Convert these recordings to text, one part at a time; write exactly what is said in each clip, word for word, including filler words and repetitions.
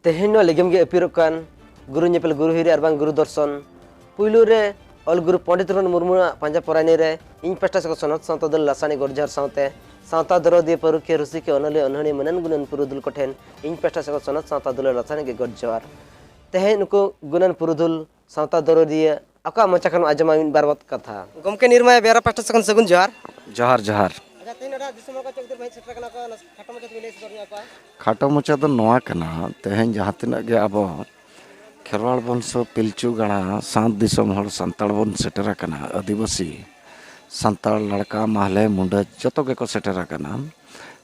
ᱛᱮᱦᱮᱧ ᱱᱚᱣᱟ ᱞᱮᱜᱮᱢ ᱜᱮ ᱟᱹᱯᱤᱨᱚᱜ ᱠᱟᱱ ᱜᱩᱨᱩ ᱧᱮᱯᱮᱞ, ᱜᱩᱨᱩ ᱦᱤᱨᱤ ᱟᱨ ᱵᱟᱝ ᱜᱩᱨᱩ ᱫᱚᱨᱥᱚᱱ᱾ ᱯᱩᱭᱞᱩ ᱨᱮ ᱚᱞ ᱜᱩᱨᱩ ᱯᱚᱱᱰᱤᱛ ᱨᱚᱜᱷᱩᱱᱟᱛᱷ ᱢᱩᱨᱢᱩᱣᱟᱜ ᱯᱟᱸᱡᱟ ᱯᱚᱨᱟᱭᱱᱤ ᱨᱮ ᱤᱧ ᱯᱟᱦᱴᱟ ᱥᱮᱫ ᱠᱷᱚᱱ ᱥᱚᱱᱚᱛ ᱥᱟᱶᱛᱟ ᱫᱩᱞᱟᱹᱲ ᱞᱟᱥᱟᱱᱤ ᱜᱚᱰ ᱡᱚᱦᱟᱨ ᱥᱟᱶᱛᱮ ᱥᱟᱶᱛᱟ ᱫᱚᱨᱚᱫᱤᱭᱟᱹ, ᱯᱟᱹᱨᱩᱠᱷᱤᱭᱟᱹ, ᱨᱩᱥᱤᱠᱟ, ᱚᱱᱚᱞᱤᱭᱟᱹ, ᱚᱱᱚᱬᱦᱤᱭᱟᱹ, ᱢᱟᱹᱱᱟᱱ ᱜᱩᱱᱟᱹᱱ ᱯᱩᱨᱩᱫᱷᱩᱞ ᱠᱚᱴᱷᱮᱱ ᱤᱧ ᱯᱟᱦᱴᱟ ᱥᱮᱫ ᱠᱷᱚᱱ ᱥᱚᱱᱚᱛ ᱥᱟᱶᱛᱟ ᱫᱩᱞᱟᱹᱲ ᱞᱟᱥᱟᱱᱤ ᱜᱮ ᱜᱚᱰ ᱡᱚᱦᱟᱨ᱾ ᱛᱮᱦᱮᱧ ᱱᱩᱠᱩ ᱜᱩᱱᱟᱹᱱ ᱯᱩᱨᱩᱫᱷᱩᱞ ᱥᱟᱶᱛᱟ ᱫᱚᱨᱚᱫᱤᱭᱟᱹ ᱟᱠᱚᱣᱟᱜ ᱢᱚᱪᱟ ᱠᱷᱚᱱ ᱟᱸᱡᱚᱢᱟ ᱢᱤᱫ ᱵᱟᱨ ᱵᱟᱛ ᱠᱟᱛᱷᱟ᱾ ᱜᱚᱢᱠᱮ ᱱᱤᱨᱢᱟᱭᱟ ᱵᱮᱣᱨᱟ ᱯᱟᱦᱴᱟ ᱥᱮᱫ ᱠᱷᱚᱱ ᱥᱟᱹᱜᱩᱱ ᱡᱚᱦᱟᱨ᱾ ᱡᱚᱦᱟᱨ, ᱡᱚᱦᱟᱨ᱾ ᱟᱪᱪᱷᱟ, ᱛᱮᱦᱮᱧ ᱱᱚᱰᱮ ᱫᱤᱥᱚᱢ ᱦᱚᱲ ᱠᱚ ᱪᱮᱫ ᱠᱷᱟᱹᱛᱤᱨ ᱯᱮ ᱦᱮᱡ ᱥᱮᱴᱮᱨ ᱟᱠᱟᱱᱟ, ᱠᱚ ᱠᱷᱟᱴᱚ ᱢᱟᱪᱷᱟ ᱛᱮᱵᱤᱱ ᱞᱟᱹᱭ ᱥᱚᱫᱚᱨ ᱧᱚᱜ ᱟᱠᱚᱣᱟ? ᱠᱷᱟᱴᱚ ᱢᱟᱪᱷᱟ ᱫᱚ ᱱᱚᱣᱟ ᱠᱟᱱᱟ, ᱛᱮᱦᱮᱧ ᱡᱟᱦᱟᱸ ᱛᱤᱱᱟᱹᱜ ᱜᱮ ᱟᱵᱚ ᱠᱷᱮᱨᱣᱟᱲ ᱵᱚᱝᱥᱚ ᱯᱤᱞᱪᱩ ᱜᱟᱲᱟ ᱥᱟᱱᱛ ᱫᱤᱥᱚᱢ ᱦᱚᱲ ᱥᱟᱱᱛᱟᱲ ᱵᱚᱱ ᱥᱮᱴᱮᱨ ᱟᱠᱟᱱᱟ, ᱟᱹᱫᱤᱵᱟᱹᱥᱤ, ᱥᱟᱱᱛᱟᱲ, ᱞᱟᱲᱠᱟ, ᱢᱟᱦᱞᱮ, ᱢᱩᱸᱰᱟᱹ ᱡᱚᱛᱚ ᱜᱮᱠᱚ ᱥᱮᱴᱮᱨ ᱟᱠᱟᱱᱟ᱾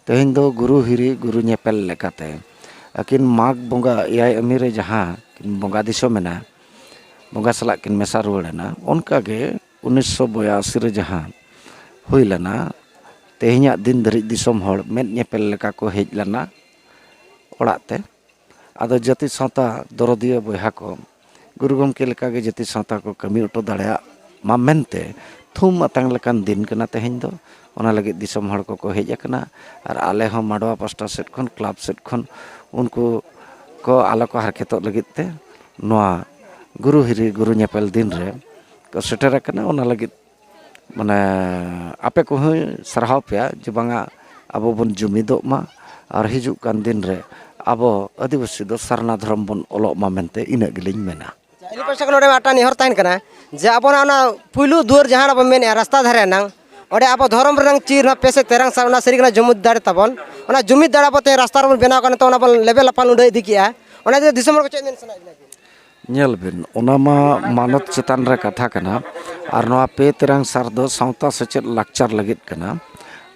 ᱛᱮᱦᱮᱧ ᱫᱚ ᱜᱩᱨᱩ ᱦᱤᱨᱤ ᱜᱩᱨᱩ ᱧᱮᱯᱮᱞ ᱞᱮᱠᱟᱛᱮ ᱟᱹᱠᱤᱱ ᱢᱟᱜᱽ ᱵᱚᱸᱜᱟ ᱮᱭᱟᱭ ᱟᱹᱢᱤ ᱨᱮ ᱡᱟᱦᱟᱸ ᱠᱤᱱ ᱵᱚᱸᱜᱟ ᱫᱤᱥᱚᱢ ᱮᱱᱟ, ᱵᱚᱸᱜᱟ ᱥᱟᱞᱟᱜ ᱠᱤᱱ ᱢᱮᱥᱟ ᱨᱩᱣᱟᱹᱲ ᱮᱱᱟ, ᱚᱱᱠᱟᱜᱮ ᱩᱱᱤᱥᱥᱚ ᱵᱚᱭᱟᱥᱤ ᱨᱮ ᱡᱟᱦᱟᱸ ᱦᱩᱭ ᱞᱮᱱᱟ, ᱛᱮᱦᱮᱧᱟᱜ ᱫᱤᱱ ᱫᱷᱟᱹᱨᱤᱡ ᱫᱤᱥᱚᱢ ᱦᱚᱲ ᱢᱮᱫ ᱧᱮᱯᱮᱞ ᱞᱮᱠᱟ ᱠᱚ ᱦᱮᱡ ᱞᱮᱱᱟ ᱚᱲᱟᱜ ᱛᱮ᱾ ᱟᱫᱚ ᱡᱟᱹᱛᱤ ᱥᱟᱶᱛᱟ ᱫᱚᱨᱚᱫᱤᱭᱟᱹ ᱵᱚᱭᱦᱟ ᱠᱚ ᱜᱩᱨᱩ ᱜᱚᱢᱠᱮ ᱞᱮᱠᱟᱜᱮ ᱡᱟᱹᱛᱤ ᱥᱟᱶᱛᱟ ᱠᱚ ᱠᱟᱹᱢᱤ ᱦᱚᱴᱚ ᱫᱟᱲᱮᱭᱟᱜ ᱢᱟ ᱢᱮᱱᱛᱮ ᱛᱷᱩᱢ ᱟᱛᱟᱝ ᱞᱮᱠᱟᱱ ᱫᱤᱱ ᱠᱟᱱᱟ ᱛᱮᱦᱮᱧ ᱫᱚ᱾ ᱚᱱᱟ ᱞᱟᱹᱜᱤᱫ ᱫᱤᱥᱚᱢ ᱦᱚᱲ ᱠᱚᱠᱚ ᱦᱮᱡ ᱟᱠᱟᱱᱟ᱾ ᱟᱨ ᱟᱞᱮ ᱦᱚᱸ ᱢᱟᱰᱣᱟ ᱯᱟᱥᱴᱟ ᱥᱮᱫ ᱠᱷᱚᱱ, ᱠᱞᱟᱵᱽ ᱥᱮᱫ ᱠᱷᱚᱱ ᱩᱱᱠᱩ ᱠᱚ ᱟᱞᱚ ᱠᱚ ᱦᱟᱨᱠᱮᱛᱚᱜ ᱞᱟᱹᱜᱤᱫ ᱛᱮ ᱱᱚᱣᱟ ᱜᱩᱨᱩ ᱦᱤᱨᱤ ᱜᱩᱨᱩ ᱧᱮᱯᱮᱞ ᱫᱤᱱ ᱨᱮ ᱠᱚ ᱥᱮᱴᱮᱨ ᱟᱠᱟᱱᱟ᱾ ᱚᱱᱟ ᱞᱟᱹᱜᱤᱫ ᱢᱟᱱᱮ ᱟᱯᱮ ᱠᱚᱦᱚᱸ ᱥᱟᱨᱦᱟᱣ ᱯᱮᱭᱟ ᱡᱮ ᱵᱟᱝᱟ ᱟᱵᱚ ᱵᱚᱱ ᱡᱩᱢᱤᱫᱚᱜ ᱢᱟ ᱟᱨ ᱦᱤᱡᱩᱜ ᱠᱟᱱ ᱫᱤᱱ ᱨᱮ ᱟᱵᱚ ᱟᱹᱫᱤᱵᱟᱹᱥᱤ ᱫᱚ ᱥᱟᱨᱱᱟ ᱫᱷᱚᱨᱚᱢ ᱵᱚᱱ ᱚᱞᱚᱜ ᱢᱟ ᱢᱮᱱᱛᱮ ᱤᱱᱟᱹᱜ ᱜᱮᱞᱤᱧ ᱢᱮᱱᱟ᱾ ᱟᱪᱪᱷᱟ, ᱟᱹᱞᱤᱧ ᱯᱟᱦᱴᱟ ᱠᱷᱚᱱ ᱱᱚᱰᱮ ᱢᱤᱫᱴᱟᱝ ᱱᱮᱦᱚᱨ ᱛᱟᱦᱮᱱ ᱠᱟᱱᱟ ᱡᱮ ᱟᱵᱚᱱᱟᱜ ᱚᱱᱟ ᱯᱩᱭᱞᱩ ᱫᱩᱣᱟᱹᱨ ᱡᱟᱦᱟᱸ ᱵᱚᱱ ᱢᱮᱱᱮᱫᱼᱟ ᱨᱟᱥᱛᱟ ᱫᱷᱟᱨᱮ ᱨᱮᱱᱟᱝ, ᱚᱸᱰᱮ ᱟᱵᱚ ᱫᱷᱚᱨᱚᱢ ᱨᱮᱱᱟᱝ ᱪᱤᱨ ᱱᱚᱣᱟ ᱯᱮ ᱥᱮ ᱛᱮᱨᱟᱝ ᱥᱟᱨ ᱚᱱᱟ ᱥᱟᱹᱨᱤ ᱠᱟᱱᱟ ᱡᱩᱢᱤᱫ ᱫᱟᱲᱮ ᱛᱟᱵᱚᱱ, ᱚᱱᱟ ᱡᱩᱢᱤᱫ ᱫᱟᱲᱮ ᱟᱵᱚ ᱛᱮᱦᱮᱧ ᱨᱟᱥᱛᱟ ᱨᱮᱵᱚᱱ ᱵᱮᱱᱟᱣ ᱠᱟᱱᱟ, ᱱᱤᱛᱚᱜ ᱚᱱᱟ ᱵᱚᱱ ᱞᱮᱵᱮᱞ ᱞᱟᱯᱟᱞ ᱩᱰᱟᱹ ᱤᱫᱤ ᱠᱮᱜᱼᱟ, ᱚᱱᱟ ᱤᱫᱤ ᱫᱤᱥᱚᱢ ᱦᱚᱲ ᱠᱚ ᱪᱮᱫ ᱢᱮᱱ ᱥᱟᱱᱟᱭᱮᱫ ᱵᱮᱱᱟ? ᱧᱮᱞ ᱵᱤᱱ, ᱚᱱᱟ ᱢᱟ ᱢᱟᱱᱚᱛ ᱪᱮᱛᱟᱱ ᱨᱮ ᱠᱟᱛᱷᱟ ᱠᱟᱱᱟ᱾ ᱟᱨ ᱱᱚᱣᱟ ᱯᱮ ᱛᱮᱨᱟᱝ ᱥᱟᱨ ᱫᱚ ᱥᱟᱶᱛᱟ ᱥᱮᱪᱮᱫ ᱞᱟᱠᱪᱟᱨ ᱞᱟᱹᱜᱤᱫ ᱠᱟᱱᱟ᱾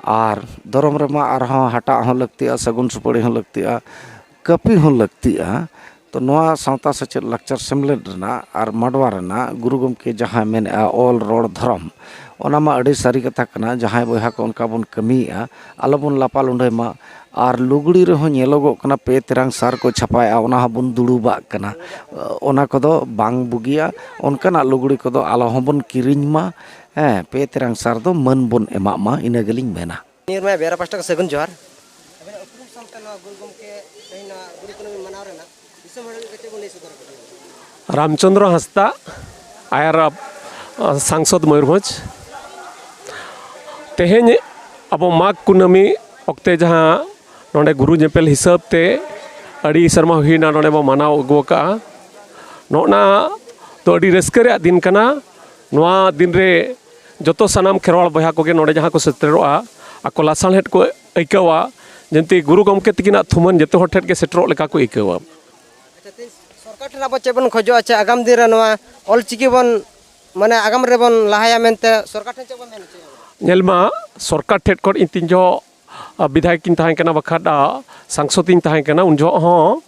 ᱟᱨ ᱫᱷᱚᱨᱚᱢ ᱨᱮᱢᱟ ᱟᱨᱦᱚᱸ ᱦᱟᱴᱟᱜ ᱦᱚᱸ ᱞᱟᱹᱠᱛᱤᱜᱼᱟ, ᱥᱟᱹᱜᱩᱱ ᱥᱩᱯᱟᱹᱲᱤ ᱦᱚᱸ ᱞᱟᱹᱠᱛᱤᱜᱼᱟ, ᱠᱟᱹᱯᱤ ᱦᱚᱸ ᱞᱟᱹᱠᱛᱤᱜᱼᱟ᱾ ᱛᱚ ᱱᱚᱣᱟ ᱥᱟᱶᱛᱟ ᱥᱮᱪᱮᱫ ᱞᱟᱠᱪᱟᱨ ᱥᱮᱢᱞᱮᱫ ᱨᱮᱱᱟᱜ ᱟᱨ ᱢᱟᱰᱣᱟ ᱨᱮᱱᱟᱜ ᱜᱩᱨᱩ ᱜᱚᱢᱠᱮ ᱡᱟᱦᱟᱸᱭ ᱢᱮᱱᱮᱜᱼᱟ ᱚᱞ ᱨᱚᱲ ᱫᱷᱚᱨᱚᱢ, ᱚᱱᱟ ᱢᱟ ᱟᱹᱰᱤ ᱥᱟᱹᱨᱤ ᱠᱟᱛᱷᱟ ᱠᱟᱱᱟ᱾ ᱡᱟᱦᱟᱸᱭ ᱵᱚᱭᱦᱟ ᱠᱚ ᱚᱱᱠᱟ ᱵᱚᱱ ᱠᱟᱹᱢᱤᱭᱮᱜᱼᱟ, ᱟᱞᱚᱵᱚᱱ ᱞᱟᱯᱟ ᱞᱩᱸᱰᱟᱹᱭ ᱢᱟ᱾ ᱟᱨ ᱞᱩᱜᱽᱲᱤ ᱨᱮᱦᱚᱸ ᱧᱮᱞᱚᱜᱚᱜ ᱠᱟᱱᱟ ᱯᱮ ᱛᱮᱨᱟᱝ ᱥᱟᱨ ᱠᱚ ᱪᱷᱟᱯᱟᱭᱮᱜᱼᱟ, ᱚᱱᱟ ᱦᱚᱸᱵᱚᱱ ᱫᱩᱲᱩᱵᱟᱜ ᱠᱟᱱᱟ᱾ ᱚᱱᱟ ᱠᱚᱫᱚ ᱵᱟᱝ ᱵᱩᱜᱤᱭᱟ, ᱚᱱᱠᱟᱱᱟᱜ ᱞᱩᱜᱽᱲᱤ ᱠᱚᱫᱚ ᱟᱞᱚ ᱦᱚᱸᱵᱚᱱ ᱠᱤᱨᱤᱧ ᱢᱟ᱾ ᱦᱮᱸ, ᱯᱮ ᱛᱮᱨᱟᱝ ᱥᱟᱨ ᱫᱚ ᱢᱟᱹᱱ ᱵᱚᱱ ᱮᱢᱟᱜ ᱢᱟ, ᱤᱱᱟᱹ ᱜᱮᱞᱤᱧ ᱢᱮᱱᱟ᱾ ᱱᱤᱨᱢᱟᱭᱟ ᱵᱮᱣᱨᱟ ᱯᱟᱦᱴᱟ ᱠᱷᱚᱱ ᱥᱟᱹᱜᱩᱱ ᱡᱚᱦᱟᱨ᱾ ᱟᱵᱮᱱᱟᱜ ᱩᱯᱨᱩᱢ ᱥᱟᱶᱛᱮ ᱱᱚᱣᱟ ᱜᱩᱨᱩ ᱜᱚᱢᱠᱮ ᱛᱮᱦᱮᱧ ᱱᱚᱣᱟ ᱜᱩᱨᱩ ᱠᱩᱱᱟᱹᱢᱤ ᱢᱟᱱᱟᱣ ᱨᱮᱱᱟᱜ ᱨᱟᱢᱪᱚᱸᱫᱽᱨᱚ ᱦᱟᱸᱥᱫᱟ, ᱟᱭᱟᱨ ᱥᱟᱝᱥᱚᱫᱽ ᱢᱚᱭᱩᱨᱵᱷᱚᱸᱡᱽ᱾ ᱛᱮᱦᱮᱧ ᱟᱵᱚ ᱢᱟᱜᱽ ᱠᱩᱱᱟᱹᱢᱤ ᱚᱠᱛᱮ ᱡᱟᱦᱟᱸ ᱱᱚᱰᱮ ᱜᱩᱨᱩ ᱧᱮᱯᱮᱞ ᱦᱤᱥᱟᱹᱵ ᱛᱮ ᱟᱹᱰᱤ ᱥᱮᱨᱢᱟ ᱦᱩᱭᱱᱟ ᱱᱚᱰᱮ ᱵᱚ ᱢᱟᱱᱟᱣ ᱟᱹᱜᱩ ᱟᱠᱟᱫᱼᱟ᱾ ᱱᱚᱜᱼᱱᱟ ᱫᱚ ᱟᱹᱰᱤ ᱨᱟᱹᱥᱠᱟᱹ ᱨᱮᱭᱟᱜ ᱫᱤᱱ ᱠᱟᱱᱟ᱾ ᱱᱚᱣᱟ ᱫᱤᱱ ᱨᱮ ᱡᱚᱛᱚ ᱥᱟᱱᱟᱢ ᱠᱷᱮᱨᱣᱟᱲ ᱵᱚᱭᱦᱟ ᱠᱚᱜᱮ ᱱᱚᱰᱮ ᱡᱟᱦᱟᱸ ᱠᱚ ᱥᱮᱴᱮᱨᱚᱜᱼᱟ, ᱟᱠᱚ ᱞᱟᱥᱟᱬᱦᱮᱫ ᱠᱚ ᱟᱹᱭᱠᱟᱹᱣᱟ, ᱡᱮᱱᱛᱮ ᱜᱩᱨᱩ ᱜᱚᱢᱠᱮ ᱛᱤᱠᱤᱱᱟᱜ ᱛᱷᱩᱢᱟᱹᱱ ᱡᱚᱛᱚ ᱦᱚᱲ ᱴᱷᱮᱱ ᱜᱮ ᱥᱮᱴᱮᱨᱚᱜ ᱞᱮᱠᱟ ᱠᱚ ᱟᱹᱭᱠᱟᱹᱣᱟ᱾ ᱟᱪᱪᱷᱟ, ᱛᱮᱦᱮᱧ ᱥᱚᱨᱠᱟᱨ ᱴᱷᱮᱱ ᱟᱵᱚ ᱪᱮᱫ ᱵᱚᱱ ᱠᱷᱚᱡᱚᱜᱼᱟ, ᱪᱮ ᱟᱜᱟᱢ ᱫᱤᱱ ᱨᱮ ᱱᱚᱣᱟ ᱚᱞᱪᱤᱠᱤ ᱵᱚᱱ, ᱢᱟᱱᱮ, ᱟᱜᱟᱢ ᱨᱮᱵᱚᱱ ᱞᱟᱦᱟᱭᱟ ᱢᱮᱱᱛᱮ ᱥᱚᱨᱠᱟᱨ ᱴᱷᱮᱱ ᱪᱮᱫ ᱵᱚᱱ ᱢᱮᱱ ᱦᱚᱪᱚᱭᱟ? ᱧᱮᱞ ᱢᱟ, ᱥᱚᱨᱠᱟᱨ ᱴᱷᱮᱱ ᱠᱷᱚᱱ ᱤᱧ ᱛᱤᱱ ᱡᱚᱦᱚᱜ, ᱟ, ᱵᱤᱫᱷᱟᱭᱚᱠ ᱤᱧ ᱛᱟᱦᱮᱸ ᱠᱟᱱᱟ, ᱵᱟᱠᱷᱟᱱ, ᱟ, ᱥᱟᱝᱥᱚᱫ ᱤᱧ ᱛᱟᱦᱮᱸ ᱠᱟᱱᱟ, ᱩᱱ ᱡᱚᱦᱚᱜ ᱦᱚᱸ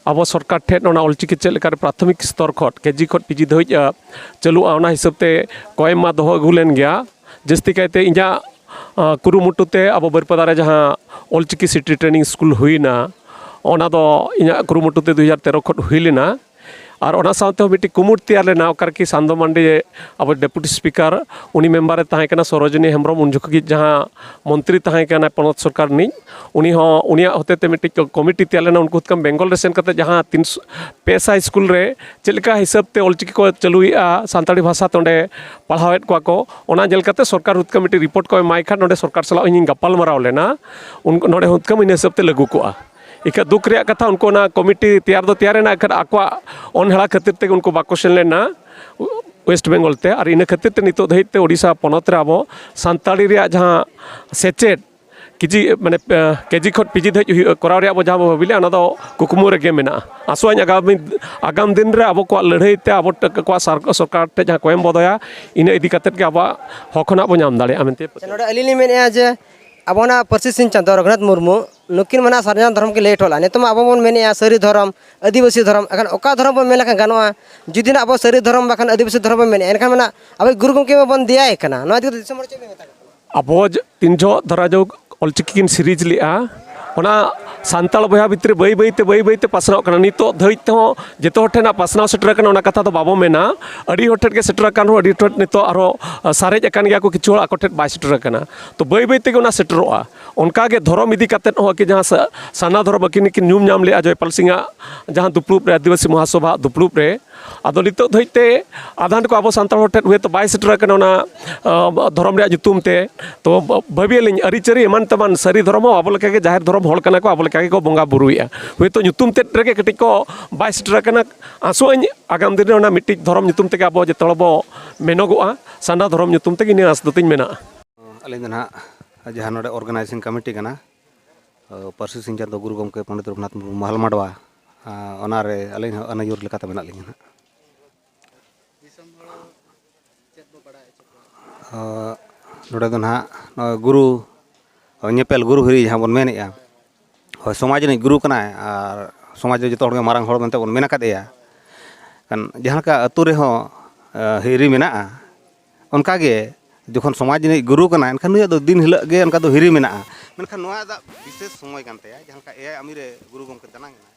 ᱟᱵᱚ ᱥᱚᱨᱠᱟᱨ ᱴᱷᱮᱱ ᱚᱱᱟ ᱚᱞᱪᱤᱠᱤ ᱪᱮᱫ ᱞᱮᱠᱟᱨᱮ ᱯᱨᱟᱛᱷᱚᱢᱤᱠ ᱥᱛᱚᱨ ᱠᱷᱚᱱ, ᱠᱮᱡᱤ ᱠᱷᱚᱱ ᱯᱤᱡᱤ ᱫᱷᱟᱹᱵᱤᱡ, ᱟ, ᱪᱟᱹᱞᱩᱜᱼᱟ, ᱚᱱᱟ ᱦᱤᱥᱟᱹᱵ ᱛᱮ ᱠᱚᱭᱮᱢ ᱢᱟ ᱫᱚᱦᱚ ᱟᱹᱜᱩ ᱞᱮᱱ ᱜᱮᱭᱟ᱾ ᱡᱟᱹᱥᱛᱤ ᱠᱟᱭᱛᱮ ᱤᱧᱟᱹᱜ, ᱟ, ᱠᱩᱨᱩᱢᱩᱴᱩ ᱛᱮ ᱟᱵᱚ ᱵᱟᱹᱨᱤᱯᱟᱫᱟ ᱨᱮ ᱡᱟᱦᱟᱸ ᱚᱞᱪᱤᱠᱤ ᱥᱤᱴᱤ ᱴᱨᱮᱱᱤᱝ ᱥᱠᱩᱞ ᱦᱩᱭᱱᱟ, ᱚᱱᱟ ᱫᱚ ᱤᱧᱟᱹᱜ ᱠᱩᱨᱩᱢᱩᱴᱩ ᱛᱮ ᱫᱩ ᱦᱟᱡᱟᱨ ᱛᱮᱨᱚ ᱠᱷᱚᱱ ᱦᱩᱭ ᱞᱮᱱᱟ᱾ ᱟᱨ ᱚᱱᱟ ᱥᱟᱶᱛᱮ ᱦᱚᱸ ᱢᱤᱫᱴᱤᱡ ᱠᱩᱢᱩᱴ ᱛᱮᱭᱟᱨ ᱞᱮᱱᱟ, ᱚᱠᱟ ᱨᱮᱠᱤ ᱥᱟᱱᱫᱚ ᱢᱟᱱᱰᱤ ᱟᱵᱚ ᱰᱮᱯᱩᱴᱤ ᱥᱯᱤᱠᱟᱨ, ᱩᱱᱤ ᱢᱮᱢᱵᱟᱨᱮ ᱛᱟᱦᱮᱸ ᱠᱟᱱᱟ, ᱥᱚᱨᱳᱡᱤᱱᱤ ᱦᱮᱢᱵᱨᱚᱢ ᱩᱱ ᱡᱚᱠᱷᱚᱱ ᱜᱮ ᱡᱟᱦᱟᱸ ᱢᱚᱱᱛᱨᱤ ᱛᱟᱦᱮᱸ ᱠᱟᱱᱟ ᱯᱚᱱᱚᱛ ᱥᱚᱨᱠᱟᱨ ᱨᱤᱱᱤᱡ, ᱩᱱᱤ ᱦᱚᱸ, ᱩᱱᱤᱭᱟᱜ ᱦᱚᱛᱮ ᱛᱮ ᱢᱤᱫᱴᱤᱡ ᱠᱚ-, ᱠᱚᱢᱤᱴᱤ ᱛᱮᱭᱟᱨ ᱞᱮᱱᱟ᱾ ᱩᱱᱠᱩ ᱛᱟᱢ ᱵᱮᱝᱜᱚᱞ ᱨᱮ ᱥᱮᱱ ᱠᱟᱛᱮ ᱡᱟᱦᱟᱸ ᱛᱤᱱ ᱥᱚ, ᱯᱮ ᱥᱟᱭ ᱥᱠᱩᱞ ᱨᱮ ᱪᱮᱫ ᱞᱮᱠᱟ ᱦᱤᱥᱟᱹᱵ ᱛᱮ ᱚᱞᱪᱤᱠᱤ ᱠᱚ ᱪᱟᱹᱞᱩᱭᱮᱫᱼᱟ, ᱥᱟᱱᱛᱟᱲᱤ ᱵᱷᱟᱥᱟ ᱛᱮ ᱚᱸᱰᱮ ᱯᱟᱲᱦᱟᱣᱮᱫ ᱠᱚᱣᱟ ᱠᱚ, ᱚᱱᱟ ᱧᱮᱞ ᱠᱟᱛᱮ ᱥᱚᱨᱠᱟᱨ ᱦᱩᱛᱠᱟᱹ ᱢᱤᱫᱴᱤᱡ ᱨᱤᱯᱳᱨᱴ ᱠᱚ ᱮᱢᱟᱭ ᱠᱷᱟᱱ, ᱱᱚᱰᱮ ᱥᱚᱨᱠᱟᱨ ᱥᱟᱞᱟᱜ ᱤᱧᱤᱧ ᱜᱟᱯᱟᱞ ᱢᱟᱨᱟᱣ ᱞᱮᱱᱟ᱾ ᱩᱱ, ᱱᱚᱰᱮ ᱦᱩᱛᱠᱟᱹᱢ ᱤᱱᱟᱹ ᱦᱤᱥᱟᱹᱵ ᱛᱮ ᱞᱟᱹᱜᱩ ᱠᱚᱜᱼᱟ᱾ ᱤᱠᱷᱟᱹ ᱫᱩᱠ ᱨᱮᱭᱟᱜ ᱠᱟᱛᱷᱟ, ᱩᱱᱠᱩ ᱚᱱᱟ ᱠᱚᱢᱤᱴᱤ ᱛᱮᱭᱟᱨ ᱫᱚ ᱛᱮᱭᱟᱨ ᱮᱱᱟ, ᱮᱱᱠᱷᱟᱱ ᱟᱠᱚᱣᱟᱜ ᱚᱱᱦᱮᱲᱟ ᱠᱷᱟᱹᱛᱤᱨ ᱛᱮᱜᱮ ᱩᱱᱠᱩ ᱵᱟᱠᱚ ᱥᱮᱱ ᱞᱮᱱᱟ ᱳᱭᱮᱥᱴ ᱵᱮᱝᱜᱚᱞ ᱛᱮ᱾ ᱟᱨ ᱤᱱᱟᱹ ᱠᱷᱟᱹᱛᱤᱨ ᱛᱮ ᱱᱤᱛᱚᱜ ᱫᱷᱟᱹᱵᱤᱡ ᱛᱮ ᱳᱰᱤᱥᱟ ᱯᱚᱱᱚᱛ ᱨᱮ ᱟᱵᱚ ᱥᱟᱱᱛᱟᱲᱤ ᱨᱮᱭᱟᱜ ᱡᱟᱦᱟᱸ ᱥᱮᱪᱮᱫ, ᱠᱤᱪᱷᱤ, ᱢᱟᱱᱮ, ᱠᱮᱡᱤ ᱠᱷᱚᱱ ᱯᱤᱡᱤ ᱫᱷᱟᱹᱵᱤᱡ ᱦᱩᱭᱩᱜ, ᱠᱚᱨᱟᱣ ᱨᱮᱭᱟᱜ ᱟᱵᱚ ᱡᱟᱦᱟᱸ ᱵᱚ ᱵᱷᱟᱹᱵᱤ ᱞᱮᱫᱼᱟ, ᱚᱱᱟ ᱫᱚ ᱠᱩᱠᱢᱩ ᱨᱮᱜᱮ ᱢᱮᱱᱟᱜᱼᱟ᱾ ᱟᱥᱚᱜ ᱟᱹᱧ ᱟᱜᱟᱢᱤ, ᱟᱜᱟᱢ ᱫᱤᱱ ᱨᱮ ᱟᱵᱚ ᱠᱚᱣᱟᱜ ᱞᱟᱹᱲᱦᱟᱹᱭ ᱛᱮ ᱟᱵᱚ ᱴᱷᱮᱱ, ᱠᱚᱣᱟᱜ ᱥᱟᱨ-, ᱥᱚᱨᱠᱟᱨ ᱴᱷᱮᱱ ᱡᱟᱦᱟᱸ ᱠᱚᱭᱮᱢ ᱵᱚ ᱫᱚᱦᱚᱭᱟ, ᱤᱱᱟᱹ ᱤᱫᱤ ᱠᱟᱛᱮᱫ ᱜᱮ ᱟᱵᱚᱣᱟᱜ ᱦᱚᱠ ᱦᱚᱸ ᱱᱟᱜ ᱵᱚ ᱧᱟᱢ ᱫᱟᱲᱮᱭᱟᱜᱼᱟ ᱢᱮᱱᱛᱮ᱾ ᱟᱪᱪᱷᱟ, ᱱᱚᱰᱮ ᱟᱹᱞᱤᱧ ᱞᱤᱧ ᱢᱮᱱᱮᱫᱼᱟ ᱡᱮ ᱟᱵᱚ ᱚᱱᱟ ᱯᱟᱹᱨᱥᱤ ᱥᱤᱧ ᱪᱟᱸᱫᱳ ᱨᱚᱜᱷᱩᱱᱟᱛᱷ ᱢᱩᱨᱢᱩ ᱱᱩᱠᱤᱱ ᱢᱟ ᱱᱟᱜ ᱥᱟᱨᱱᱟ ᱫᱷᱚᱨᱚᱢ ᱠᱤᱱ ᱞᱟᱹᱭ ᱦᱚᱴᱚ ᱞᱮᱫᱼᱟ, ᱱᱤᱛᱚᱜ ᱢᱟ ᱟᱵᱚ ᱵᱚᱱ ᱢᱮᱱᱮᱫᱼᱟ ᱥᱟᱹᱨᱤ ᱫᱷᱚᱨᱚᱢ, ᱟᱹᱫᱤᱵᱟᱹᱥᱤ ᱫᱷᱚᱨᱚᱢ, ᱮᱱᱠᱷᱟᱱ ᱚᱠᱟ ᱫᱷᱚᱨᱚᱢ ᱵᱚᱱ ᱢᱮᱱ ᱞᱮᱠᱷᱟᱱ ᱜᱟᱱᱚᱜᱼᱟ? ᱡᱩᱫᱤ ᱱᱟᱜ ᱟᱵᱚ ᱥᱟᱹᱨᱤ ᱫᱷᱚᱨᱚᱢ ᱵᱟᱠᱷᱟᱱ ᱟᱹᱫᱤᱵᱟᱹᱥᱤ ᱫᱷᱚᱨᱚᱢ ᱵᱚᱱ ᱢᱮᱱᱮᱫᱼᱟ, ᱮᱱᱠᱷᱟᱱ ᱢᱟ ᱱᱟᱜ ᱟᱵᱚ ᱜᱩᱨᱩ ᱜᱚᱢᱠᱮ ᱢᱟᱵᱚᱱ ᱫᱮᱭᱟᱭᱮ ᱠᱟᱱᱟ᱾ ᱱᱚᱣᱟ ᱤᱫᱤ ᱠᱟᱛᱮ ᱫᱤᱥᱚᱢ ᱦᱚᱲ ᱪᱮᱫ ᱵᱮᱱ ᱢᱮᱛᱟ ᱠᱚ ᱠᱟᱱᱟ? ᱟᱵᱚ ᱡ-, ᱛᱤᱱ ᱡᱚᱦᱚᱜ ᱫᱷᱚᱨᱟ ᱡᱟᱹᱣ ᱚᱞᱪᱤᱠᱤ ᱠᱤᱱ ᱥᱤᱨᱤᱡᱽ ᱞᱮᱫᱼᱟ, ᱚᱱᱟ ᱥᱟᱱᱛᱟᱲ ᱵᱚᱭᱦᱟ ᱵᱷᱤᱛᱨᱤ ᱵᱟᱹᱭ ᱵᱟᱹᱭ ᱛᱮ, ᱵᱟᱹᱭ ᱵᱟᱹᱭ ᱛᱮ ᱯᱟᱥᱱᱟᱣᱚᱜ ᱠᱟᱱᱟ᱾ ᱱᱤᱛᱚᱜ ᱫᱷᱟᱹᱵᱤᱡ ᱛᱮᱦᱚᱸ ᱡᱚᱛᱚ ᱦᱚᱲ ᱴᱷᱮᱱ ᱯᱟᱥᱱᱟᱣ ᱥᱮᱴᱮᱨ ᱟᱠᱟᱱᱟ, ᱚᱱᱟ ᱠᱟᱛᱷᱟ ᱫᱚ ᱵᱟᱵᱚ ᱢᱮᱱᱟ᱾ ᱟᱹᱰᱤ ᱦᱚᱲ ᱴᱷᱮᱱ ᱜᱮ ᱥᱮᱴᱮᱨ ᱟᱠᱟᱱ ᱨᱮᱦᱚᱸ, ᱟᱹᱰᱤ ᱦᱚᱲ ᱴᱷᱮᱱ ᱱᱤᱛᱚᱜ ᱟᱨᱦᱚᱸ, ᱟ, ᱥᱟᱨᱮᱡ ᱟᱠᱟᱱ ᱜᱮᱭᱟ ᱠᱚ, ᱠᱤᱪᱷᱩ ᱦᱚᱲ ᱟᱠᱚ ᱴᱷᱮᱱ ᱵᱟᱭ ᱥᱮᱴᱮᱨ ᱟᱠᱟᱱᱟ᱾ ᱛᱚ, ᱵᱟᱹᱭ ᱵᱟᱹᱭ ᱛᱮᱜᱮ ᱚᱱᱟ ᱥᱮᱴᱮᱨᱚᱜᱼᱟ᱾ ᱚᱱᱠᱟ ᱜᱮ ᱫᱷᱚᱨᱚᱢ ᱤᱫᱤ ᱠᱟᱛᱮᱫ ᱦᱚᱸ ᱟᱹᱠᱤᱱ ᱡᱟᱦᱟᱸ ᱥᱟ-, ᱥᱟᱨᱱᱟ ᱫᱷᱚᱨᱚᱢ ᱟᱹᱠᱤᱱ ᱠᱤᱱ ᱧᱩᱢ ᱧᱟᱢ ᱞᱮᱫᱼᱟ ᱡᱚᱭᱯᱟᱞ ᱥᱤᱝ ᱟᱜ ᱡᱟᱦᱟᱸ ᱫᱩᱯᱲᱩᱵ ᱨᱮ, ᱟᱹᱫᱤᱵᱟᱹᱥᱤ ᱢᱚᱦᱟᱥᱚᱵᱷᱟ ᱫᱩᱯᱲᱩᱵ ᱨᱮ, ᱟᱫᱚ ᱱᱤᱛᱚᱜ ᱫᱷᱟᱹᱵᱤᱡ ᱛᱮ ᱟᱫᱷᱟᱱ ᱠᱚ ᱟᱵᱚ ᱥᱟᱱᱛᱟᱲ ᱦᱚᱲ ᱴᱷᱮᱱ ᱦᱚᱭᱛᱳ ᱵᱟᱭ ᱥᱮᱴᱮᱨ ᱟᱠᱟᱱᱟ ᱚᱱᱟ, ᱟ, ᱫᱷᱚᱨᱚᱢ ᱨᱮᱭᱟᱜ ᱧᱩᱛᱩᱢ ᱛᱮ᱾ ᱛᱚ, ᱵᱷᱟᱹᱵᱤᱭᱟᱞᱤᱧ ᱟᱹᱨᱤᱪᱟᱹᱞᱤ ᱮᱢᱟᱱ ᱛᱮᱢᱟᱱ ᱥᱟᱹᱨᱤ ᱫᱷᱚᱨᱚᱢ ᱦᱚᱸ ᱟᱵᱚ ᱞᱮᱠᱟᱜᱮ ᱡᱟᱦᱮᱨ ᱫᱷᱚᱨᱚᱢ ᱦᱚᱲ ᱠᱟᱱᱟ ᱠᱚ, ᱟᱵᱚ ᱞᱮᱠᱟ ᱜᱮᱠᱚ ᱵᱚᱸᱜᱟ ᱵᱩᱨᱩᱭᱮᱫᱼᱟ᱾ ᱦᱚᱭᱛᱳ ᱧᱩᱛᱩᱢ ᱛᱮᱫ ᱨᱮᱜᱮ ᱠᱟᱹᱴᱤᱡ ᱠᱚ ᱵᱟᱭ ᱥᱮᱴᱮᱨ ᱟᱠᱟᱱᱟ᱾ ᱟᱥᱚᱜ ᱟᱹᱧ ᱟᱜᱟᱢ ᱫᱤᱱ ᱨᱮ ᱚᱱᱟ ᱢᱤᱫᱴᱤᱡ ᱫᱷᱚᱨᱚᱢ ᱧᱩᱛᱩᱢ ᱛᱮᱜᱮ ᱟᱵᱚ ᱡᱚᱛᱚ ᱦᱚᱲ ᱵᱚ ᱢᱮᱱᱚᱜᱚᱜᱼᱟ, ᱥᱟᱨᱱᱟ ᱫᱷᱚᱨᱚᱢ ᱧᱩᱛᱩᱢ ᱛᱮᱜᱮ, ᱱᱤᱭᱟᱹ ᱟᱸᱥ ᱫᱚ ᱛᱤᱧ ᱢᱮᱱᱟᱜᱼᱟ᱾ ᱟᱹᱞᱤᱧ ᱫᱚ ᱱᱟᱦᱟᱜ ᱡᱟᱦᱟᱸ ᱱᱚᱰᱮ organizing committee ᱠᱟᱱᱟ, ᱯᱟᱹᱨᱥᱤ ᱥᱤᱧ ᱪᱟᱸᱫᱳ ᱜᱩᱨᱩ ᱜᱚᱢᱠᱮ ᱯᱚᱱᱰᱤᱛ ᱨᱚᱜᱷᱩᱱᱟᱛᱷ ᱢᱩᱨᱢᱩ ᱢᱟᱦᱟᱞ ᱢᱟᱰᱣᱟ, ᱚᱱᱟᱨᱮ ᱟᱹᱞᱤᱧ ᱦᱚᱸ ᱟᱹᱱᱟᱹᱭᱩᱨ ᱞᱮᱠᱟᱛᱮ ᱢᱮᱱᱟᱜ ᱞᱤᱧᱟ ᱱᱟᱦᱟᱜ᱾ ᱫᱤᱥᱚᱢ ᱦᱚᱲ ᱪᱮᱫ ᱵᱚ ᱵᱟᱲᱟᱭ ᱦᱚᱪᱚ ᱠᱚᱣᱟ? ᱱᱚᱰᱮ ᱫᱚ ᱱᱟᱦᱟᱜ ᱱᱚᱜᱼᱚᱭ ᱜᱩᱨᱩ ᱧᱮᱯᱮᱞ, ᱜᱩᱨᱩ ᱦᱤᱨᱤ ᱡᱟᱦᱟᱸ ᱵᱚᱱ ᱢᱮᱱᱮᱫᱼᱟ, ᱦᱳᱭ, ᱥᱚᱢᱟᱡᱽ ᱨᱤᱱᱤᱡ ᱜᱩᱨᱩ ᱠᱟᱱᱟᱭ ᱟᱨ ᱥᱚᱢᱟᱡᱽ ᱨᱮ ᱡᱚᱛᱚ ᱦᱚᱲᱜᱮ ᱢᱟᱨᱟᱝ ᱦᱚᱲ ᱢᱮᱱᱛᱮ ᱵᱚᱱ ᱢᱮᱱ ᱟᱠᱟᱫᱮᱭᱟ᱾ ᱠᱷᱟᱱ ᱡᱟᱦᱟᱸ ᱞᱮᱠᱟ ᱟᱹᱛᱩ ᱨᱮᱦᱚᱸ, ᱮ, ᱦᱤᱨᱤ ᱢᱮᱱᱟᱜᱼᱟ, ᱚᱱᱠᱟᱜᱮ ᱡᱚᱠᱷᱚᱱ ᱥᱚᱢᱟᱡᱽ ᱨᱤᱱᱤᱡ ᱜᱩᱨᱩ ᱠᱟᱱᱟᱭ, ᱮᱱᱠᱷᱟᱱ ᱱᱩᱭᱟᱜ ᱫᱚ ᱫᱤᱱ ᱦᱤᱞᱳᱜ ᱜᱮ ᱚᱱᱠᱟ ᱫᱚ ᱦᱤᱨᱤ ᱢᱮᱱᱟᱜᱼᱟ᱾ ᱢᱮᱱᱠᱷᱟᱱ ᱱᱚᱣᱟ ᱫᱚ ᱵᱤᱥᱮᱥ ᱥᱚᱢᱚᱭ ᱠᱟᱱ ᱛᱟᱭᱟ, ᱡᱟᱦᱟᱸ ᱞᱮᱠᱟ ᱮᱭᱟᱭ ᱟᱢᱤ ᱨᱮ ᱜᱩᱨᱩ ᱜᱚᱢᱠᱮ ᱫᱟᱱᱟᱝ ᱮᱱᱟᱭ,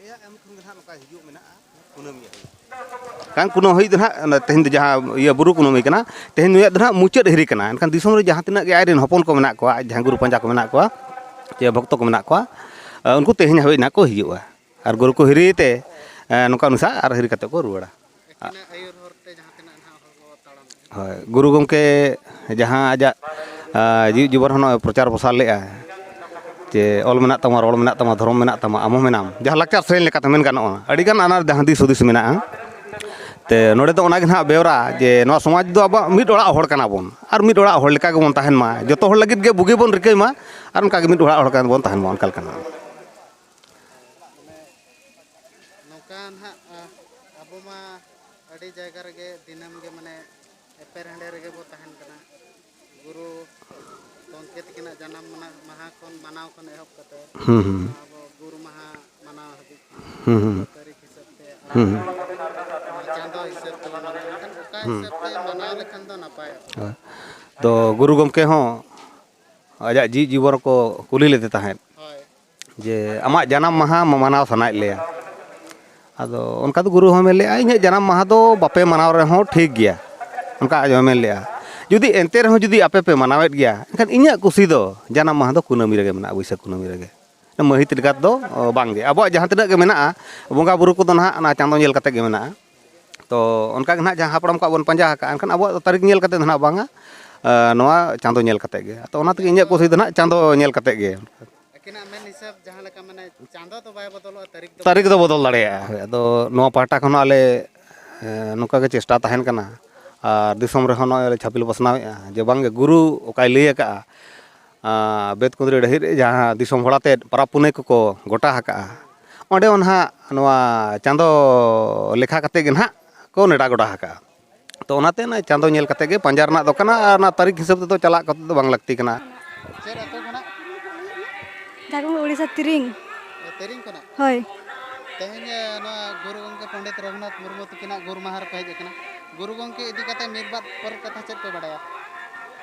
ᱮᱭᱟᱭ ᱟᱢᱤ ᱠᱷᱚᱱ ᱜᱮ ᱱᱟᱦᱟᱜ ᱱᱚᱝᱠᱟ ᱦᱤᱡᱩᱜ ᱢᱮᱱᱟᱜᱼᱟ, ᱠᱩᱱᱟᱹᱢᱤ ᱟᱹᱭᱩᱵ᱾ ᱠᱷᱟᱱ ᱠᱩᱱᱟᱹᱢᱤ ᱫᱚ ᱱᱟᱦᱟᱜ ᱚᱱᱟ ᱛᱮᱦᱮᱧ ᱫᱚ ᱡᱟᱦᱟᱸ ᱤᱭᱟᱹ ᱵᱩᱨᱩ ᱠᱩᱱᱟᱹᱢᱤ ᱠᱟᱱᱟ, ᱛᱮᱦᱮᱧ ᱱᱩᱭᱟᱜ ᱫᱚ ᱱᱟᱦᱟᱜ ᱢᱩᱪᱟᱹᱫ ᱦᱤᱨᱤ ᱠᱟᱱᱟ᱾ ᱮᱱᱠᱷᱟᱱ ᱫᱤᱥᱚᱢ ᱨᱮ ᱡᱟᱦᱟᱸ ᱛᱤᱱᱟᱹᱜ ᱜᱮ ᱟᱡ ᱨᱮᱱ ᱦᱚᱯᱚᱱ ᱠᱚ ᱢᱮᱱᱟᱜ ᱠᱚᱣᱟ, ᱟᱡ ᱡᱟᱦᱟᱸᱭ ᱜᱩᱨᱩ ᱯᱟᱸᱡᱟ ᱠᱚ ᱢᱮᱱᱟᱜ ᱠᱚᱣᱟ, ᱪᱮ ᱵᱷᱚᱠᱛᱚ ᱠᱚ ᱢᱮᱱᱟᱜ ᱠᱚᱣᱟ, ᱩᱱᱠᱩ ᱛᱮᱦᱮᱧ ᱦᱟᱹᱵᱤᱡ ᱱᱟᱦᱟᱜ ᱠᱚ ᱦᱤᱡᱩᱜᱼᱟ᱾ ᱟᱨ ᱜᱩᱨᱩ ᱠᱚ ᱦᱤᱨᱤᱭᱮ ᱛᱮ, ᱮ, ᱱᱚᱝᱠᱟ ᱚᱱᱩᱥᱟᱨ ᱟᱨ ᱦᱤᱨᱤ ᱠᱟᱛᱮ ᱠᱚ ᱨᱩᱣᱟᱹᱲᱟ᱾ ᱟᱹᱠᱤᱱᱟᱜ ᱟᱹᱭᱩᱨ ᱦᱚᱨ ᱛᱮ ᱡᱟᱦᱟᱸ ᱛᱤᱱᱟᱹᱜ ᱱᱟᱦᱟᱜ ᱦᱚᱲ ᱠᱚ ᱛᱟᱲᱟᱢ ᱤᱫᱤ᱾ ᱦᱳᱭ, ᱜᱩᱨᱩ ᱜᱚᱢᱠᱮ ᱡᱟᱦᱟᱸ ᱟᱡᱟᱜ, ᱟ, ᱡᱤᱣᱤ ᱡᱤᱵᱚᱱ ᱦᱚᱸ ᱱᱚᱜᱼᱚᱭ ᱯᱨᱚᱪᱟᱨ ᱯᱨᱚᱥᱟᱨ ᱞᱮᱫᱼᱟ, ᱡᱮ ᱚᱞ ᱢᱮᱱᱟᱜ ᱛᱟᱢᱟ, ᱨᱚᱲ ᱢᱮᱱᱟᱜ ᱛᱟᱢᱟ, ᱫᱷᱚᱨᱚᱢ ᱢᱮᱱᱟᱜ ᱛᱟᱢᱟ, ᱟᱢ ᱦᱚᱸ ᱢᱮᱱᱟᱢ, ᱡᱟᱦᱟᱸ ᱞᱟᱠᱪᱟᱨ ᱥᱮᱨᱮᱧ ᱞᱮᱠᱟᱛᱮ ᱢᱮᱱ ᱜᱟᱱᱚᱜᱼᱟ, ᱟᱹᱰᱤᱜᱟᱱ ᱟᱱᱟᱨ ᱡᱟᱦᱟᱸ ᱫᱤᱥ ᱦᱩᱫᱤᱥ ᱢᱮᱱᱟᱜᱼᱟ᱾ ᱛᱮ ᱱᱚᱰᱮ ᱫᱚ ᱚᱱᱟᱜᱮ ᱱᱟᱦᱟᱜ ᱵᱮᱣᱨᱟ ᱡᱮ ᱱᱚᱣᱟ ᱥᱚᱢᱟᱡᱽ ᱫᱚ ᱟᱵᱚᱣᱟᱜ ᱢᱤᱫ ᱚᱲᱟᱜ ᱦᱚᱲ ᱠᱟᱱᱟ ᱵᱚᱱ ᱟᱨ ᱢᱤᱫ ᱚᱲᱟᱜ ᱦᱚᱲ ᱞᱮᱠᱟ ᱜᱮᱵᱚᱱ ᱛᱟᱦᱮᱱ ᱢᱟ, ᱡᱚᱛᱚ ᱦᱚᱲ ᱞᱟᱹᱜᱤᱫ ᱜᱮ ᱵᱩᱜᱤ ᱵᱚᱱ ᱨᱤᱠᱟᱹᱭ ᱢᱟ ᱟᱨ ᱚᱱᱠᱟ ᱜᱮ ᱢᱤᱫ ᱚᱲᱟᱜ ᱦᱚᱲ ᱠᱟᱱ ᱵᱚᱱ ᱛᱟᱦᱮᱱ ᱢᱟ, ᱚᱱᱠᱟ ᱞᱮᱠᱟᱱᱟᱜ᱾ ᱢᱟᱱᱮ ᱱᱚᱝᱠᱟ ᱱᱟᱦᱟᱜ, ᱟ, ᱟᱵᱚ ᱢᱟ ᱟᱹᱰᱤ ᱡᱟᱭᱜᱟ ᱨᱮᱜᱮ ᱫᱤᱱᱟᱹᱢ ᱜᱮ ᱢᱟᱱᱮ ᱮᱯᱮᱨ ᱦᱮᱸᱰᱮ ᱨᱮᱜᱮ ᱵᱚ ᱛᱟᱦᱮᱱ ᱠᱟᱱᱟ᱾ ᱜᱩᱨᱩ ᱜᱚᱢᱠᱮ ᱛᱟᱹᱠᱤᱱᱟᱜ ᱡᱟᱱᱟᱢ ᱢᱟᱱᱟ-, ᱢᱟᱦᱟ ᱠᱷᱚᱱ ᱢᱟᱱᱟᱣ ᱠᱷᱚᱱ ᱮᱦᱚᱵ ᱠᱟᱛᱮ ᱦᱩᱸ, ᱦᱩᱸ᱾ ᱟᱵᱚ ᱜᱩᱨᱩ ᱢᱟᱦᱟ ᱢᱟᱱᱟᱣ ᱦᱟᱹᱵᱤᱡ ᱦᱩᱸ, ᱦᱩᱸ᱾ ᱛᱟᱹᱨᱤᱠᱷ ᱦᱤᱥᱟᱹᱵ ᱛᱮ ᱦᱩᱸ, ᱦᱩᱸ᱾ ᱪᱟᱸᱫᱚ ᱦᱤᱥᱟᱹᱵ ᱛᱮᱵᱚᱱ ᱢᱟᱱᱟᱣᱟ᱾ ᱢᱮᱱᱠᱷᱟᱱ ᱚᱠᱟ ᱦᱩᱸ᱾ ᱦᱤᱥᱟᱹᱵ ᱛᱮ ᱢᱟᱱᱟᱣ ᱞᱮᱠᱷᱟᱱ ᱫᱚ ᱱᱟᱯᱟᱭᱚᱜᱼᱟ? ᱦᱳᱭ᱾ ᱛᱚ ᱜᱩᱨᱩ ᱜᱚᱢᱠᱮ ᱦᱚᱸ ᱟᱡᱟᱜ ᱡᱤᱣᱤ ᱡᱤᱵᱚᱱ ᱨᱮᱠᱚ ᱠᱩᱞᱤ ᱞᱮᱫᱮ ᱛᱟᱦᱮᱸᱫ᱾ ᱦᱳᱭ᱾ ᱡᱮ ᱟᱢᱟᱜ ᱡᱟᱱᱟᱢ ᱢᱟᱦᱟ ᱢᱟᱱᱟᱣ ᱥᱟᱱᱟᱭᱮᱫ ᱞᱮᱭᱟ᱾ ᱟᱫᱚ ᱚᱱᱠᱟ ᱫᱚ ᱜᱩᱨᱩ ᱦᱚᱸ ᱢᱮᱱ ᱞᱮᱫᱼᱟ, ᱤᱧᱟᱹᱜ ᱡᱟᱱᱟᱢ ᱢᱟᱦᱟ ᱫᱚ ᱵᱟᱯᱮ ᱢᱟᱱᱟᱣ ᱨᱮᱦᱚᱸ ᱴᱷᱤᱠ ᱜᱮᱭᱟ, ᱚᱱᱠᱟ ᱟᱡ ᱦᱚᱸ ᱢᱮᱱ ᱞᱮᱫᱼᱟ᱾ ᱡᱩᱫᱤ ᱮᱱᱛᱮ ᱨᱮᱦᱚᱸ ᱡᱩᱫᱤ ᱟᱯᱮ ᱯᱮ ᱢᱟᱱᱟᱣᱮᱫ ᱜᱮᱭᱟ, ᱮᱱᱠᱷᱟᱱ ᱤᱧᱟᱹᱜ ᱠᱩᱥᱤ ᱫᱚ ᱡᱟᱱᱟᱢ ᱢᱟᱦᱟ ᱫᱚ ᱠᱩᱱᱟᱹᱢᱤ ᱨᱮᱜᱮ ᱢᱮᱱᱟᱜᱼᱟ, ᱵᱟᱹᱭᱥᱟᱹᱠᱷ ᱠᱩᱱᱟᱹᱢᱤ ᱨᱮᱜᱮ᱾ ᱢᱟᱹᱦᱤᱛ ᱞᱮᱠᱟ ᱫᱚ ᱵᱟᱝ ᱜᱮ᱾ ᱟᱵᱚᱣᱟᱜ ᱡᱟᱦᱟᱸ ᱛᱤᱱᱟᱹᱜ ᱜᱮ ᱢᱮᱱᱟᱜᱼᱟ, ᱵᱚᱸᱜᱟ ᱵᱩᱨᱩ ᱠᱚᱫᱚ ᱱᱟᱦᱟᱜ ᱚᱱᱟ ᱪᱟᱸᱫᱚ ᱧᱮᱞ ᱠᱟᱛᱮ ᱜᱮ ᱢᱮᱱᱟᱜᱼᱟ᱾ ᱛᱚ ᱚᱱᱠᱟ ᱜᱮ ᱱᱟᱦᱟᱜ ᱡᱟᱦᱟᱸ ᱦᱟᱯᱲᱟᱢ ᱠᱚᱣᱟᱜ ᱵᱚᱱ ᱯᱟᱸᱡᱟ ᱟᱠᱟᱜᱼᱟ, ᱮᱱᱠᱷᱟᱱ ᱟᱵᱚᱣᱟᱜ ᱫᱚ ᱛᱟᱹᱨᱤᱠᱷ ᱧᱮᱞ ᱠᱟᱛᱮ ᱫᱚ ᱱᱟᱦᱟᱜ ᱵᱟᱝᱟ, ᱮ, ᱱᱚᱣᱟ ᱪᱟᱸᱫᱚ ᱧᱮᱞ ᱠᱟᱛᱮ ᱜᱮ᱾ ᱛᱚ ᱚᱱᱟ ᱛᱮᱜᱮ ᱤᱧᱟᱹᱜ ᱠᱩᱥᱤ ᱫᱚ ᱱᱟᱦᱟᱜ ᱪᱟᱸᱫᱚ ᱧᱮᱞ ᱠᱟᱛᱮ ᱜᱮ᱾ ᱟᱹᱠᱤᱱᱟᱜ ᱢᱮᱱ ᱦᱤᱥᱟᱹᱵ ᱡᱟᱦᱟᱸ ᱞᱮᱠᱟ, ᱢᱟᱱᱮ, ᱪᱟᱸᱫᱚ ᱫᱚ ᱵᱟᱭ ᱵᱚᱫᱚᱞᱚᱜᱼᱟ, ᱛᱟᱹᱨᱤᱠᱷ ᱫᱚ ᱛᱟᱹᱨᱤᱠᱷ ᱫᱚ ᱵᱚᱫᱚᱞ ᱫᱟᱲᱮᱭᱟᱜᱼᱟ᱾ ᱦᱳᱭ, ᱟᱫᱚ ᱱᱚᱣᱟ ᱯᱟᱦᱴᱟ ᱠᱷᱚᱱ ᱦᱚᱸ ᱟᱞᱮ, ᱮ, ᱱᱚᱝᱠᱟ ᱜᱮ ᱪᱮᱥᱴᱟ ᱛᱟᱦᱮᱱ ᱠᱟᱱᱟ᱾ ᱟᱨ ᱫᱤᱥᱚᱢ ᱨᱮᱦᱚᱸ ᱱᱚᱜᱼᱚᱭ ᱞᱮ ᱪᱷᱟᱹᱯᱤᱞ ᱯᱟᱥᱱᱟᱣᱮᱫᱼᱟ ᱡᱮ ᱵᱟᱝᱜᱮ ᱜᱩᱨᱩ ᱚᱠᱟᱭ ᱞᱟᱹᱭ ᱟᱠᱟᱫᱼᱟ, ᱟᱨ ᱵᱮᱫ ᱠᱩᱸᱫᱽᱨᱤ ᱰᱟᱹᱦᱤ ᱨᱮ ᱡᱟᱦᱟᱸ ᱫᱤᱥᱚᱢ ᱦᱚᱲ ᱟᱛᱮᱫ ᱯᱚᱨᱚᱵᱽ ᱯᱩᱱᱟᱹᱭ ᱠᱚᱠᱚ ᱜᱚᱴᱟ ᱟᱠᱟᱫᱼᱟ, ᱚᱸᱰᱮ ᱦᱚᱸ ᱱᱟᱦᱟᱜ ᱱᱚᱣᱟ ᱪᱟᱸᱫᱚ ᱞᱮᱠᱷᱟ ᱠᱟᱛᱮᱫ ᱜᱮ ᱱᱟᱦᱟᱜ ᱠᱚ ᱱᱮᱰᱟ ᱜᱚᱴᱟ ᱟᱠᱟᱫᱼᱟ᱾ ᱛᱚ ᱚᱱᱟᱛᱮ ᱚᱱᱟ ᱪᱟᱸᱫᱚ ᱧᱮᱞ ᱠᱟᱛᱮᱫ ᱜᱮ ᱯᱟᱸᱡᱟ ᱨᱮᱱᱟᱜ ᱫᱚ ᱠᱟᱱᱟ, ᱟᱨ ᱚᱱᱟ ᱛᱟᱹᱨᱤᱠᱷ ᱦᱤᱥᱟᱹᱵ ᱛᱮᱫᱚ ᱪᱟᱞᱟᱜ ᱠᱟᱛᱮᱫ ᱫᱚ ᱵᱟᱝ ᱞᱟᱹᱠᱛᱤ ᱠᱟᱱᱟ᱾ ᱪᱮᱫ ᱟᱹᱛᱩ ᱠᱷᱚᱱᱟᱜ? ᱡᱷᱟᱲᱠᱷᱚᱸᱰ, ᱩᱲᱤᱥᱥᱟ, ᱛᱤᱨᱤᱝ᱾ ᱛᱤᱨᱤᱝ ᱠᱷᱚᱱᱟᱜ? ᱦᱳᱭ᱾ ᱛᱮᱦᱮᱧ, ᱮ, ᱱᱚᱣᱟ ᱜᱩᱨᱩ ᱜᱚᱢᱠᱮ ᱯᱚᱱᱰᱤᱛ ᱨᱚᱜᱷᱩᱱᱟᱛᱷ ᱢᱩᱨᱢᱩ ᱛᱟᱹᱠᱤᱱᱟᱜ ᱜᱩᱨ ᱢᱟᱦᱟ ᱨᱮᱯᱮ ᱦᱮᱡ ᱟᱠᱟᱱᱟ᱾ ᱜᱩᱨᱩ ᱜᱚᱢᱠᱮ ᱤᱫᱤ ᱠᱟᱛᱮ ᱢᱤᱫ ᱵᱟᱨ ᱯᱚᱨ ᱠᱟᱛᱷᱟ ᱪᱮᱫ ᱯᱮ ᱵᱟᱲᱟᱭᱟ?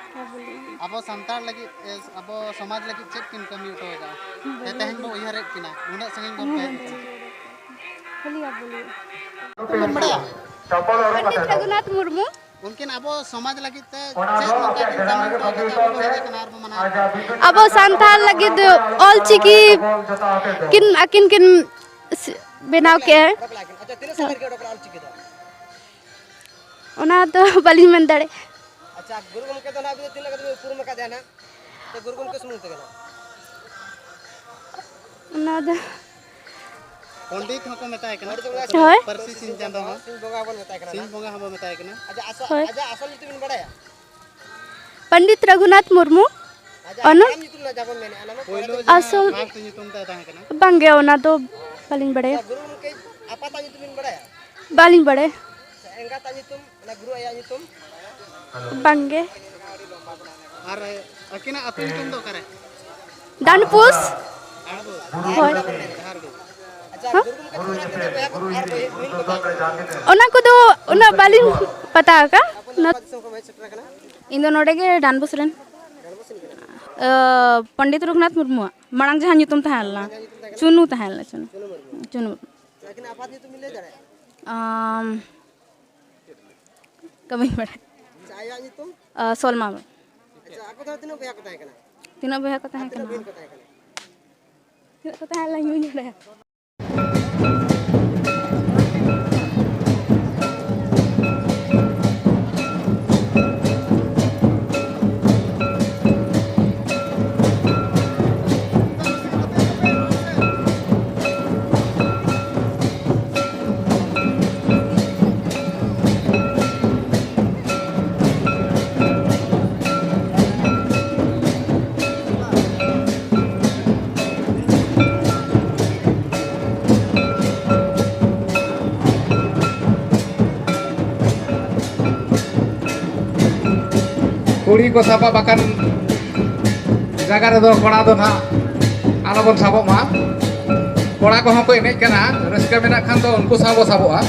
ᱟᱵᱚ ᱥᱟᱱᱛᱟᱲ ᱞᱟᱹᱜᱤᱫ, ᱮ, ᱟᱵᱚ ᱥᱚᱢᱟᱡᱽ ᱞᱟᱹᱜᱤᱫ ᱪᱮᱫ ᱠᱤᱱ ᱠᱟᱹᱢᱤ ᱦᱚᱴᱚ ᱟᱠᱟᱫᱼᱟ? ᱛᱮᱦᱮᱧ ᱵᱚ ᱩᱭᱦᱟᱹᱨᱮᱫ ᱠᱤᱱᱟ, ᱩᱱᱟᱹᱜ ᱥᱟᱺᱜᱤᱧ ᱵᱚᱱ ᱦᱮᱡ ᱟᱠᱟᱱᱟ᱾ ᱵᱚᱞᱤᱭᱟ, ᱵᱚᱞᱤᱭᱟ᱾ ᱯᱚᱱᱰᱤᱛ ᱨᱚᱜᱷᱩᱱᱟᱛᱷ ᱢᱩᱨᱢᱩ᱾ ᱩᱱᱠᱤᱱ ᱟᱵᱚ ᱥᱚᱢᱟᱡᱽ ᱞᱟᱹᱜᱤᱫ ᱛᱮ ᱪᱮᱫ ᱱᱚᱝᱠᱟ ᱠᱤᱱ ᱠᱟᱹᱢᱤ ᱦᱚᱴᱚ ᱟᱠᱟᱫ ᱛᱮ ᱟᱵᱚ ᱵᱚᱱ ᱦᱮᱡ ᱟᱠᱟᱱᱟ ᱟᱨ ᱵᱚᱱ ᱢᱟᱱᱟᱣ ᱮᱫᱟ? ᱟᱵᱚ ᱥᱟᱱᱛᱟᱲ ᱞᱟᱹᱜᱤᱫ ᱫᱚ ᱚᱞᱪᱤᱠᱤ ᱠᱤᱱ, ᱟᱹᱠᱤᱱ ᱠᱤᱱ ᱵᱮᱱᱟᱣ ᱠᱮᱜᱼᱟ᱾ ᱟᱪᱪᱷᱟ, ᱛᱤᱱᱟᱹᱜ ᱥᱮᱨᱢᱟ ᱨᱮ ᱚᱰᱚᱠ ᱞᱮᱱᱟ ᱚᱞᱪᱤᱠᱤ ᱫᱚ? ᱚᱱᱟ ᱫᱚ ᱵᱟᱹᱞᱤᱧ ᱢᱮᱱ ᱫᱟᱲᱮᱭᱟᱜᱼᱟ᱾ ᱟᱪᱪᱷᱟ, ᱜᱩᱨᱩ ᱜᱚᱢᱠᱮ ᱫᱚ ᱱᱟᱦᱟᱜ ᱟᱵᱤᱱ ᱫᱚ ᱛᱤᱱᱟᱹᱜ ᱠᱟᱛᱮ ᱵᱤᱱ ᱩᱯᱨᱩᱢ ᱟᱠᱟᱫᱮᱭᱟ ᱱᱟᱦᱟᱜ? ᱥᱮ ᱜᱩᱨᱩ ᱜᱚᱢᱠᱮ ᱥᱩᱢᱩᱝ ᱛᱮᱜᱮ ᱱᱟᱦᱟᱜ? ᱚᱱᱟ ᱫᱚ ᱯᱚᱱᱰᱤᱛ ᱦᱚᱸᱠᱚ ᱢᱮᱛᱟᱭ ᱠᱟᱱᱟ᱾ ᱦᱳᱭ᱾ ᱯᱟᱹᱨᱥᱤ ᱥᱤᱧ ᱪᱟᱸᱫᱚ ᱦᱚᱸ᱾ ᱥᱤᱧ ᱵᱚᱸᱜᱟ ᱦᱚᱸᱵᱚᱱ ᱢᱮᱛᱟᱭ ᱠᱟᱱᱟ᱾ ᱥᱤᱧ ᱵᱚᱸᱜᱟ ᱦᱚᱸᱵᱚ ᱢᱮᱛᱟᱭ ᱠᱟᱱᱟ᱾ ᱟᱪᱪᱷᱟ, ᱟᱥᱚᱞ, ᱦᱳᱭ᱾ ᱟᱡᱟᱜ ᱟᱥᱚᱞ ᱧᱩᱛᱩᱢ ᱵᱤᱱ ᱵᱟᱲᱟᱭᱟ? ᱯᱚᱱᱰᱤᱛ ᱨᱚᱜᱷᱩᱱᱟᱛᱷ ᱢᱩᱨᱢᱩ᱾ ᱟᱡᱟᱜ ᱚᱱᱟ ᱢᱟᱨᱟᱝ ᱧᱩᱛᱩᱢ ᱨᱮᱱᱟᱜ ᱡᱟᱦᱟᱸ ᱵᱚᱱ ᱢᱮᱱᱮᱫᱼᱟ, ᱚᱱᱟ ᱢᱟ ᱯᱳᱭᱞᱳ ᱯᱚᱨᱮ ᱫᱚ ᱡᱟᱦᱟᱸ ᱟᱥᱚᱞ ᱯᱷᱟᱥᱴ ᱧᱩᱛᱩᱢ ᱛᱟᱭ ᱛᱟᱦᱮᱸ ᱠᱟᱱᱟ᱾ ᱵᱟᱝᱜᱮ, ᱚᱱᱟ ᱫᱚ ᱵᱟᱹᱞᱤᱧ ᱵᱟᱲᱟᱭᱟ᱾ ᱟᱪᱪᱷᱟ, ᱜᱩᱨᱩ ᱜᱚᱢᱠᱮ ᱟᱯᱟᱛᱟᱜ ᱧᱩᱛᱩᱢ ᱵᱤᱱ ᱵᱟᱲᱟᱭᱟ? ᱵᱟᱹᱞᱤᱧ ᱵᱟᱲᱟᱭᱟ᱾ ᱟᱪᱪᱷᱟ, ᱮᱸᱜᱟᱛᱟᱜ ᱧᱩᱛᱩᱢ, ᱚᱱᱟ ᱜᱩᱨᱩ ᱟᱭᱟᱜ ᱧᱩᱛᱩᱢ? ᱵᱟᱝᱜᱮ᱾ ᱟᱨ ᱟᱹᱠᱤᱱᱟᱜ ᱟᱹᱛᱩ ᱧᱩᱛᱩᱢ ᱫᱚ ᱚᱠᱟᱨᱮ? ᱰᱟᱱᱯᱩᱥ᱾ ᱰᱟᱱᱯᱩᱥ᱾ ᱦᱳᱭ᱾ ᱡᱟᱦᱟᱸ ᱨᱮᱜᱮ᱾ ᱟᱪᱪᱷᱟ, ᱦᱮᱸ? ᱜᱩᱨᱩ ᱜᱚᱢᱠᱮ ᱛᱟᱹᱠᱤᱱᱟᱜ ᱵᱚᱭᱦᱟ ᱠᱚ ᱟᱨ ᱵᱚᱭᱦᱟ ᱵᱩᱦᱤᱱ ᱠᱚ ᱚᱠᱟ ᱠᱚ? ᱚᱱᱟ ᱠᱚᱫᱚ ᱩᱱᱟᱹᱜ ᱵᱟᱹᱞᱤᱧ ᱯᱟᱛᱟ ᱟᱠᱟᱫᱼᱟ᱾ ᱟᱵᱚ ᱫᱚ ᱚᱠᱟ ᱫᱤᱥᱚᱢ ᱠᱷᱚᱱ ᱦᱮᱡ ᱥᱮᱴᱮᱨ ᱟᱠᱟᱱᱟ? ᱤᱧ ᱫᱚ ᱱᱚᱰᱮ ᱜᱮ ᱰᱟᱱᱵᱚᱥ ᱨᱮᱱ᱾ ᱰᱟᱱᱵᱚᱥ ᱨᱮᱱ ᱠᱟᱱᱟ᱾ ᱯᱚᱱᱰᱤᱛ ᱨᱚᱜᱷᱩᱱᱟᱛᱷ ᱢᱩᱨᱢᱩᱣᱟᱜ ᱢᱟᱲᱟᱝ ᱡᱟᱦᱟᱸ ᱧᱩᱛᱩᱢ ᱛᱟᱦᱮᱸ ᱞᱮᱱᱟ᱾ ᱪᱩᱱᱩ ᱛᱟᱦᱮᱸ ᱞᱮᱱᱟ, ᱪᱩᱱᱩ᱾ ᱪᱩᱱᱩ ᱢᱩᱨᱢᱩ᱾ ᱟᱹᱠᱤᱱᱟᱜ ᱟᱯᱟᱛ ᱧᱩᱛᱩᱢ ᱵᱤᱱ ᱞᱟᱹᱭ ᱫᱟᱲᱮᱭᱟᱜᱼᱟ? ᱟᱢ, ᱠᱟᱹᱢᱤᱧ ᱵᱟᱲᱟᱭᱟ᱾ ᱟᱪᱪᱷᱟ, ᱟᱭᱳᱣᱟᱜ ᱧᱩᱛᱩᱢ? ᱥᱚᱞᱢᱟ᱾ ᱟᱪᱪᱷᱟ, ᱟᱠᱚ ᱫᱚ ᱛᱤᱱᱟᱹᱜ ᱵᱚᱭᱦᱟ ᱠᱚ ᱛᱟᱦᱮᱸ ᱠᱟᱱᱟ? ᱛᱤᱱᱟᱹᱜ ᱵᱚᱭᱦᱟ ᱠᱚ ᱛᱟᱦᱮᱸ ᱠᱟᱱᱟ? ᱛᱤᱱᱟᱹᱜ ᱠᱚ ᱛᱟᱦᱮᱸ ᱞᱮᱱᱟ, ᱤᱧ ᱵᱟᱹᱧ ᱵᱟᱲᱟᱭᱟ᱾ ᱠᱩᱲᱤ ᱠᱚ ᱥᱟᱯᱟᱵ ᱟᱠᱟᱱ ᱡᱟᱭᱜᱟ ᱨᱮᱫᱚ ᱠᱚᱲᱟ ᱫᱚ ᱱᱟᱦᱟᱜ ᱟᱞᱚᱵᱚᱱ ᱥᱟᱵᱚᱜ ᱢᱟ᱾ ᱠᱚᱲᱟ ᱠᱚᱦᱚᱸ ᱠᱚ ᱮᱱᱮᱡ ᱠᱟᱱᱟ, ᱨᱟᱹᱥᱠᱟᱹ ᱢᱮᱱᱟᱜ ᱠᱷᱟᱱ ᱫᱚ ᱩᱱᱠᱩ ᱥᱟᱶ ᱵᱚ ᱥᱟᱵᱚᱜᱼᱟ᱾